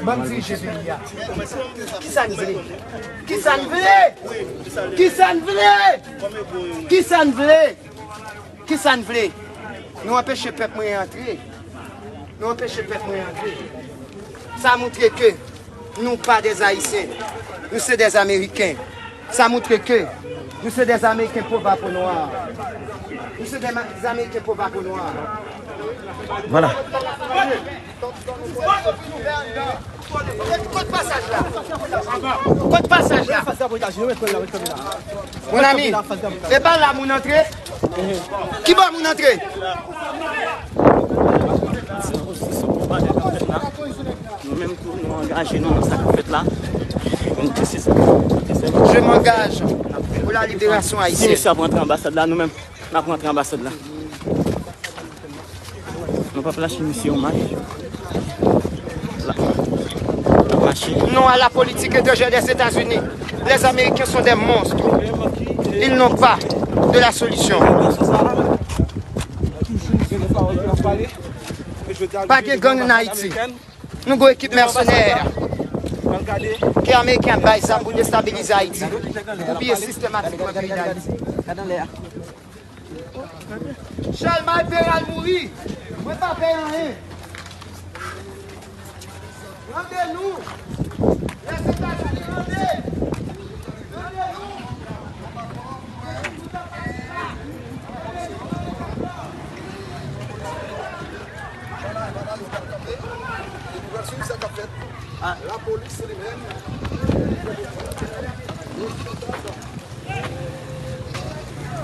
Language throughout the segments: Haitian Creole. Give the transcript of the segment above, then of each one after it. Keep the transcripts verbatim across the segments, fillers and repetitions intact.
Ban m dirije peyi a. Kisa n vle? Kisa n vle? Kisa n vle? Kisa n vle? Kisa n vle? Nou anpeche pèp mwen antre. Nou anpeche pèp mwen antre. Sa montre ke nou pa dèz Ayisyen. Nou se dèz Ameriken. Sa montre ke nou se dèz Ameriken pov a po nwa. Nou se dèz Ameriken pov a po nwa. Vwala. Kot pasaj la? Kot pasaj la? Mon ami, e pa la moun antre? Ki bò moun antre? Nou menm tou, nou angaje nou nan sa k ap fèt la. Nou te se sa. Je m'engage pour la libération haïtienne. Si misye ap rantre anbasad la, nou menm, n ap rantre anbasad la. Nou p ap lache misye omaj. La. N ap mache. Non à la politique étrangère des États-Unis. Les Américains sont des monstres. Ils n'ont pas de la solution. Pa gen gang an Ayiti. Nou gon ekip mèsenè ke Ameriken ap bay zam pou destabilize Ayiti, pou piye sistèmatikman peyi Dayiti. Chalmay Peral mouri. Mwen pa pè anyen. Rande nou. Lèzetazini, rande. Rande nou. Vwala, vwala, nou pral kanpe. Epi pral swiv sa k ap fèt. Lapolis li menm.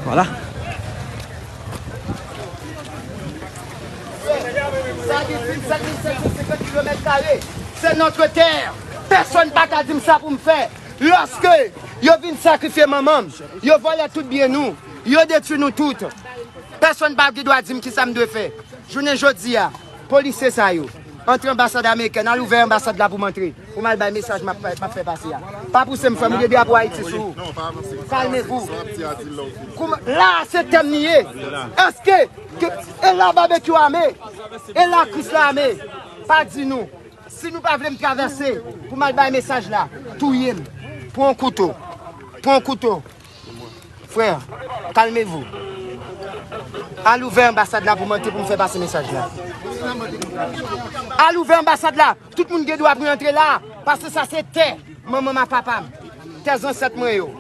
Vwala. Sa gen plizyè mil sèt san senkant kilomèt kare. C'est notre terre. Pèsonn pa ka di m sa pou m fè. Lòske yo vin sakrifye manman m, yo vòlè tout byen nou, yo detwi nou tout. Pèsonn pa gen dwa di m kisa m dwe fè. Jounen jodi a, polisye sa yo antre anbasad amerikèn, al ouvè anbasad la pou m antre, pou m al bay mesaj m ap, m ap fè pase a. Pa pouse m, frè m, ou gen drapo Ayiti sou ou. Calmez-vous. Kouman, la, se tèm li ye. Èske ke, e la Babekyou ame? E la Krisla ame? Pa di nou. Si nou pa vle m travèse pou m al bay mesaj la, touye m. Pran yon kouto. Pran yon kouto. Frè, calmez-vous. Al ouvè anbasad la pou m antre pou m fè pase mesaj la. Al ouvè anbasad la. Tout moun gen dwa pou yo antre la. Paske sa se tè manman m ak papa m. Tè zansèt mwen yo.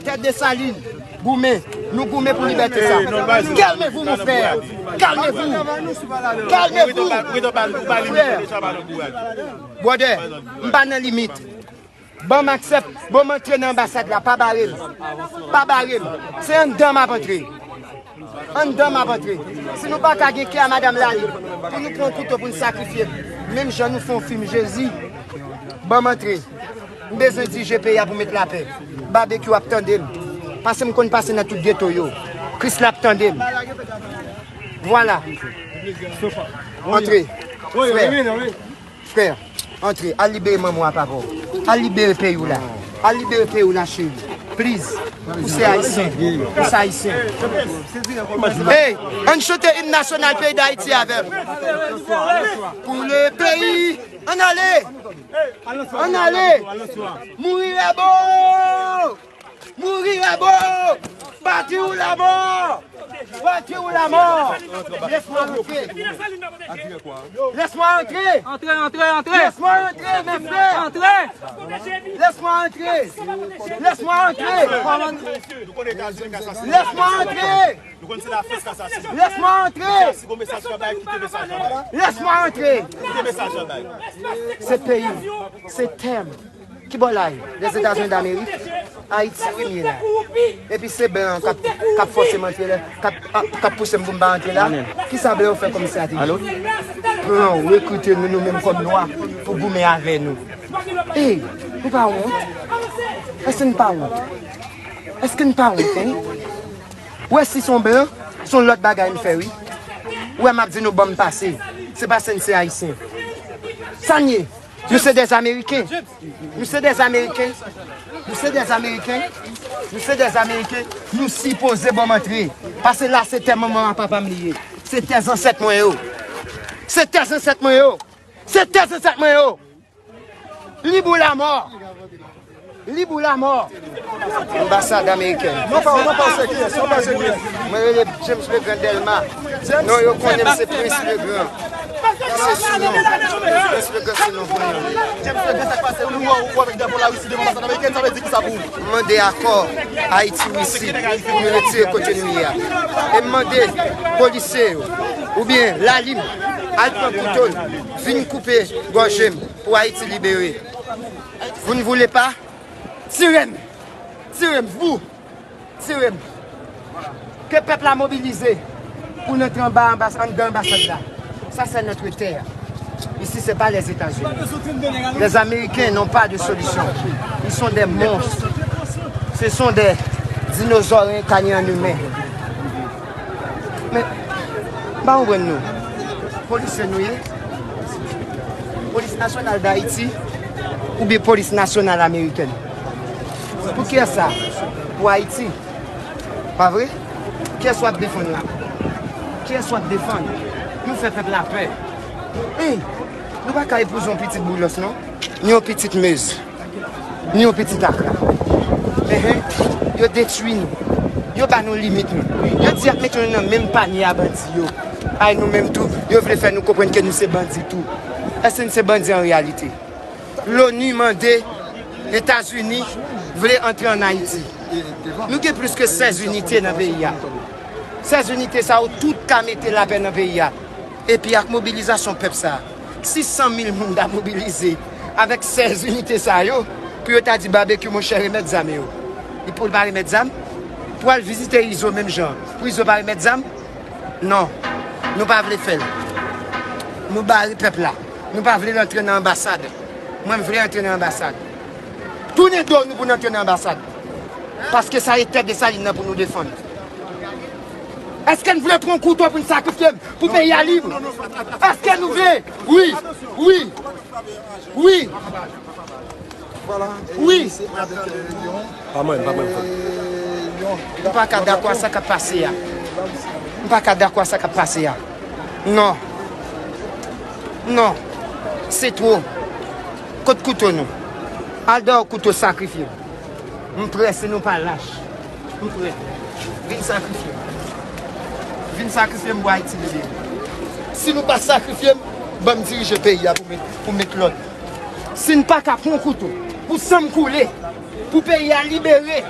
Tè Desalin. Goumen. Nou goumen pou libète sa. Calmez-vous, mon frère. Calmez-vous. Calmez-vous. Frère. Brother, m pa nan limit. Ban m aksè, ban m antre nan anbasad la, pa bare m. Pa bare m. Se anndan m ap antre. Anndan m ap antre. Si nou pa ka gen kè a madanm Lalib, pou nou pran kouto pou n sakrifye l, menm jan nou fè yon fim Jezi, ban m antre. M bezwen dirije peyi a pou met lapè. Babekyou ap tande m. Paske m konn pase nan tout geto yo. Krisla ap tande m. Vwala. Antre. Frè. Frè, antre, al libere manman w a papa w. Al libere peyi w la. Al libere peyi w la, cheri. Please. Ou se ayisyen. Ou se ayisyen. Hey, ann chante im nasyonal peyi Dayiti avè m. Pou le peyi. Ann ale. Ann ale. Mouri Rebo. Mouri Rebo! Patri ou lamò! Patri ou lamò! Laisse-moi rentrer! Laisse-moi rentrer! Antre, antre, antre! Laisse-moi rentrer, mes frères! Antre! Laisse-moi rentrer! Laisse-moi rentrer! Laisse-moi rentrer! Laisse-moi rentrer! Laisse-moi rentrer! Se peyi, se tèm. Ki bò la ye? Lèzetazini Damerik? Ayiti wi m ye la. Epi se blan an k ap, k ap fòse m antre la, k ap, k ap pouse m pou m pa antre la. Kisa blan yo fè kòm estrateji? Blan yo rekrite nou, nou menm kòm nwa, pou goumen avè nou. Ey, nou pa wont? Èske n pa wont? Èske n pa wont, en? Ou wè si se yon blan, se yon lòt bagay n fè wi. Ou wè m ap di nou ban m pase. Se paske n se ayisyen. Sa n ye? Nou se dèz Ameriken. Nou se dèz Ameriken. Nou se dèz Ameriken. Nou se dèz Ameriken. Nou sipoze ban m antre. Paske la se tè manman ak papa m li ye. Se tè zansèt mwen yo. Se tè zansèt mwen yo. Se tèt ansèt mwen yo. Lib ou lamò. Lib ou lamò. Anbasad amerikèn. Non pa ou, non pa ou, se kiyès? Non pa ou, se kiyès? Mwen rele James Legrand Delma. Non, yo konnen m se Prince Legrand. Se sou non. Prince Legrand se non mwen. James Legrand, sa k pase? Ou, ou, ou avèk drapo Larisi devan anbasad amerikèn, sa vle di kisa pou ou? M mande akò Ayiti Risi pou nou retire kote nou ye a. E m mande polisye yo, oubyen lalim, al pran kouto l, vin koupe gòje m pou Ayiti libere. Vous ne voulez pas? Tire m! Tire m! Vous! Tire m! Ke pèp la mobilize pou n antre anba anbas-, anndan anbasad la. Ça, c'est notre terre. Ici, c'est pas les États-Unis. Les Américains n'ont pas de solution. Ils sont des monstres. Ce sont des dinosaures incarnés en humain. Men, m pa konprann nou. Polisye nou ye? Polis Nasyonal Dayiti oubyen Polis Nasyonal Amerikèn? Pou kiyès sa? Pou Ayiti. Pa vre? Kiyès w ap defann la? Kiyès w ap defann? Nou fè pèp la pè. Hey, nou pa ka epouze yon pitit Boulos, non. Ni yon pitit Mez. Ni yon pitit Akra. Enhen. Yo detwi nou. Yo ba nou limit nou. Yo di y ap mete nou nan menm panye a bandi yo. Ay, nou menm tou, yo vle fè nou konprann ke nou se bandi tou. Èske n se bandi an reyalite? Loni mande Etazini vle antre ann Ayiti. Nou gen plis ke sèz inite nan peyi a. Sèz inite sa yo tout ka mete lapè nan peyi a. Epi ak mobilizasyon pèp sa a, sis san mil moun ta mobilize avèk sèz inite sa yo pou yo ta di Babekyou, monchè, remèt zam yo. Li pou l pa remèt zam? Pou al vizite Izo menm jan, pou Izo pa remèt zam? Non, nou pa vle fè l. Nou bare pèp la. Nou pa vle l antre nan anbasad. Mwen, m vle antre nan anbasad. Tounen do nou pou n antre nan anbasad. Paske sa e tè Desalin nan pou nou defann. Èske n vle pran kouto pou n sakrifye pou peyi a lib? Èske nou vle? Wi, wi, wi. Wi. Pa mwen, pa mwen, frè. M pa ka dakò a sa k ap pase a. M pa ka dakò a sa k ap pase a. Non. Non. Se two. Kot kouto nou? Al dèyè kouto sakrifye. M prè, si nou pa lach. M prè. Vin sakrifye m. Vin sakrifye m pou Ayiti libere. Si nou pa sakrifye m, ban m dirije peyi a pou met, pou met lòd. Si n pa ka pran kouto, pou san m koule, pou peyi a libere,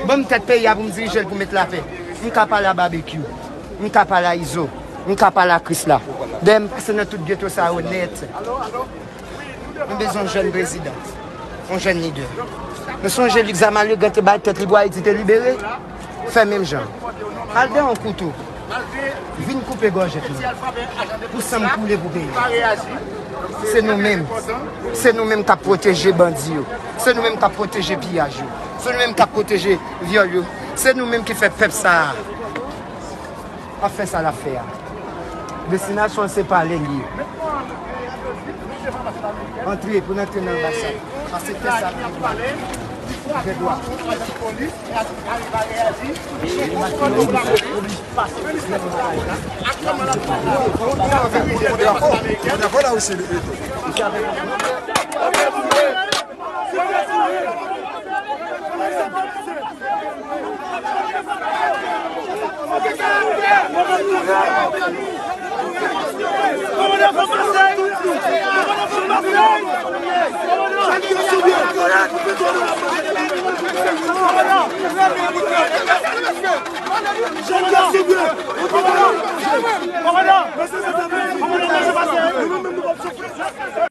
ban m tèt peyi a pou m dirije l, pou met lapè. M ka pale a Babekyou. M ka pale a Izo. M ka pale a Krisla. Dèyè m pase nan tout geto sa yo nèt. Nou bezwen yon jèn prezidan, yon jèn lidè. Nou sonje Luc Zamal yo gen te bay tèt li pou Ayiti te libere? Fè menm jan. Al dèyè yon kouto. Vin koupe gòj nou. Pou san m koule pou peyi. Se nou menm. Se nou menm k ap pwoteje bandi yo. Se nou menm k ap pwoteje piyaj yo. Se nou menm k ap pwoteje vyòl yo. Se nou menm ki fè pèp sa a ap fè sa l ap fè a. Destinasyon se pale l ye. Antre, pou n antre nan anbasad. Pase tès sa pou nou pale. Gen dwa.